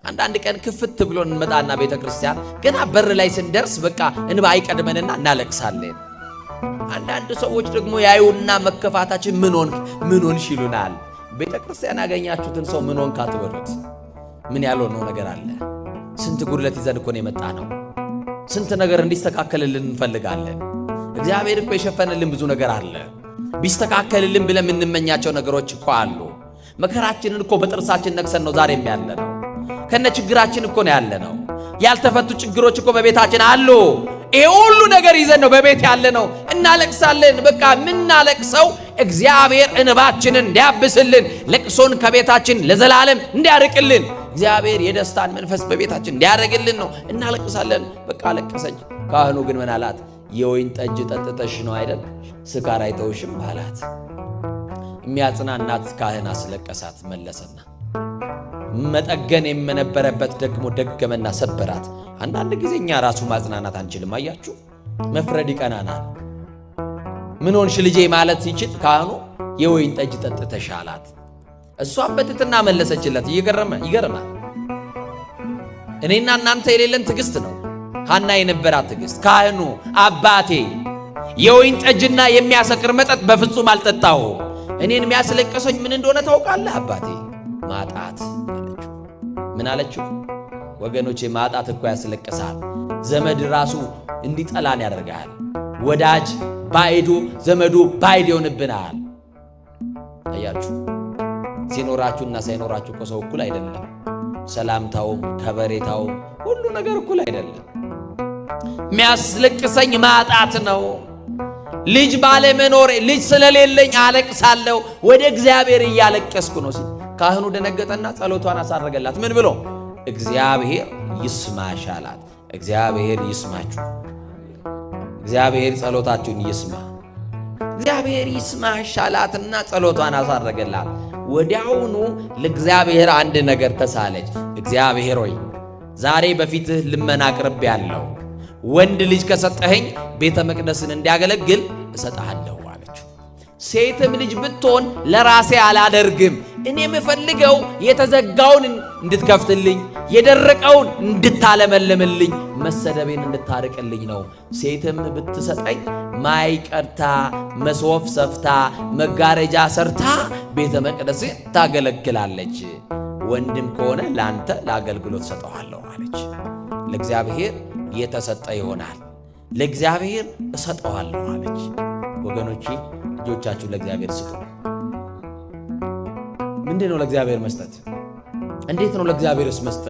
አንዳንድ ቀን ክፍት ብሎ እንመጣና ቤተ ክርስቲያን ገና በር ላይ ስንደርስ በቃ እንባ አይቀድመንና እናለቅሳለን። አንዳንድ ሰዎች ደግሞ ያዩና መከፋታችን ምን ሆንክ ምን ሆንሽ ይሉናል። ቤተ ክርስቲያን ያገኛችሁትን ሰው ምን ሆንክ አትበሉት። ምን ያልሆነው ነገር አለ? ስንት ጉድለት ይዘን እኮ ነው የመጣ ነው። ስንት ነገር እንዲስተካከልልን እንፈልጋለን። እግዚአብሔር እኮ የሸፈነልን ብዙ ነገር አለ። ቢስተካከልልን ብለን የምንመኛቸው ነገሮች እኮ አሉ። መከራችንን እኮ በጥርሳችን ነክሰን ነው ዛሬም ያለ ነው። ከነ ችግራችን እኮ ነው ያለ ነው። ያልተፈቱ ችግሮች እኮ በቤታችን አሉ። ይሄ ሁሉ ነገር ይዘን ነው በቤት ያለ ነው። እናለቅሳለን። በቃ የምናለቅሰው እግዚአብሔር እንባችንን እንዲያብስልን፣ ለቅሶን ከቤታችን ለዘላለም እንዲያርቅልን፣ እግዚአብሔር የደስታን መንፈስ በቤታችን እንዲያደርግልን ነው። እናለቅሳለን። በቃ አለቀሰች። ካህኑ ግን ምን አላት? የወይን ጠጅ ጠጥተሽ ነው አይደል? ስካር አይተውሽም አላት። የሚያጽናናት ካህን አስለቀሳት። መለሰና መጠገን የነበረበት ደግሞ ደገመና ሰበራት። አንዳንድ ጊዜ እኛ ራሱ ማጽናናት አንችልም። አያችሁ፣ መፍረድ ይቀናናል። ምን ሆንሽ ልጄ ማለት ሲችል ካህኑ የወይን ጠጅ ጠጥተሽ አላት። እሷም በትትና መለሰችለት። ይገርማል። እኔና እናንተ የሌለን ትዕግስት ነው ሐና የነበራት ትዕግስት። ካህኑ አባቴ የወይን ጠጅና የሚያሰክር መጠጥ በፍጹም አልጠጣሁም። እኔን የሚያስለቅሰኝ ምን እንደሆነ ታውቃለህ አባቴ? ማጣት አለችው። ምን አለችው? ወገኖቼ ማጣት እኮ ያስለቅሳል። ዘመድ ራሱ እንዲጠላን ያደርጋል። ወዳጅ ባዕዱ፣ ዘመዱ ባዕድ ይሆንብናል። አያችሁ፣ ሲኖራችሁና ሳይኖራችሁ እኮ ሰው እኩል አይደለም። ሰላምታውም ከበሬታውም ሁሉ ነገር እኩል አይደለም። የሚያስለቅሰኝ ማጣት ነው። ልጅ ባለመኖሬ፣ ልጅ ስለሌለኝ አለቅሳለሁ፣ ወደ እግዚአብሔር እያለቀስኩ ነው ሲል ካህኑ ደነገጠና ጸሎቷን አሳረገላት። ምን ብሎ? እግዚአብሔር ይስማሽ አላት። እግዚአብሔር ይስማችሁ። እግዚአብሔር ጸሎታችሁን ይስማ። እግዚአብሔር ይስማሽ አላትና ጸሎቷን አሳረገላት። ወዲያውኑ ለእግዚአብሔር አንድ ነገር ተሳለች። እግዚአብሔር ሆይ፣ ዛሬ በፊትህ ልመና አቅርቤያለሁ፣ ወንድ ልጅ ከሰጠኸኝ ቤተ መቅደስን እንዲያገለግል እሰጥሃለሁ አለችው። ሴትም ልጅ ብትሆን ለራሴ አላደርግም። እኔ የምፈልገው የተዘጋውን እንድትከፍትልኝ፣ የደረቀውን እንድታለመልምልኝ፣ መሰደቤን እንድታርቅልኝ ነው። ሴትም ብትሰጠኝ ማይ ቀድታ፣ መሶብ ሰፍታ፣ መጋረጃ ሰርታ ቤተ መቅደስ ታገለግላለች። ወንድም ከሆነ ለአንተ ለአገልግሎት ሰጠዋለሁ አለች። ለእግዚአብሔር የተሰጠ ይሆናል። ለእግዚአብሔር እሰጠዋለሁ አለች። ወገኖቼ፣ ልጆቻችሁን ለእግዚአብሔር ስጡ። ምንድን ነው ለእግዚአብሔር መስጠት? እንዴት ነው ለእግዚአብሔርስ መስጠት?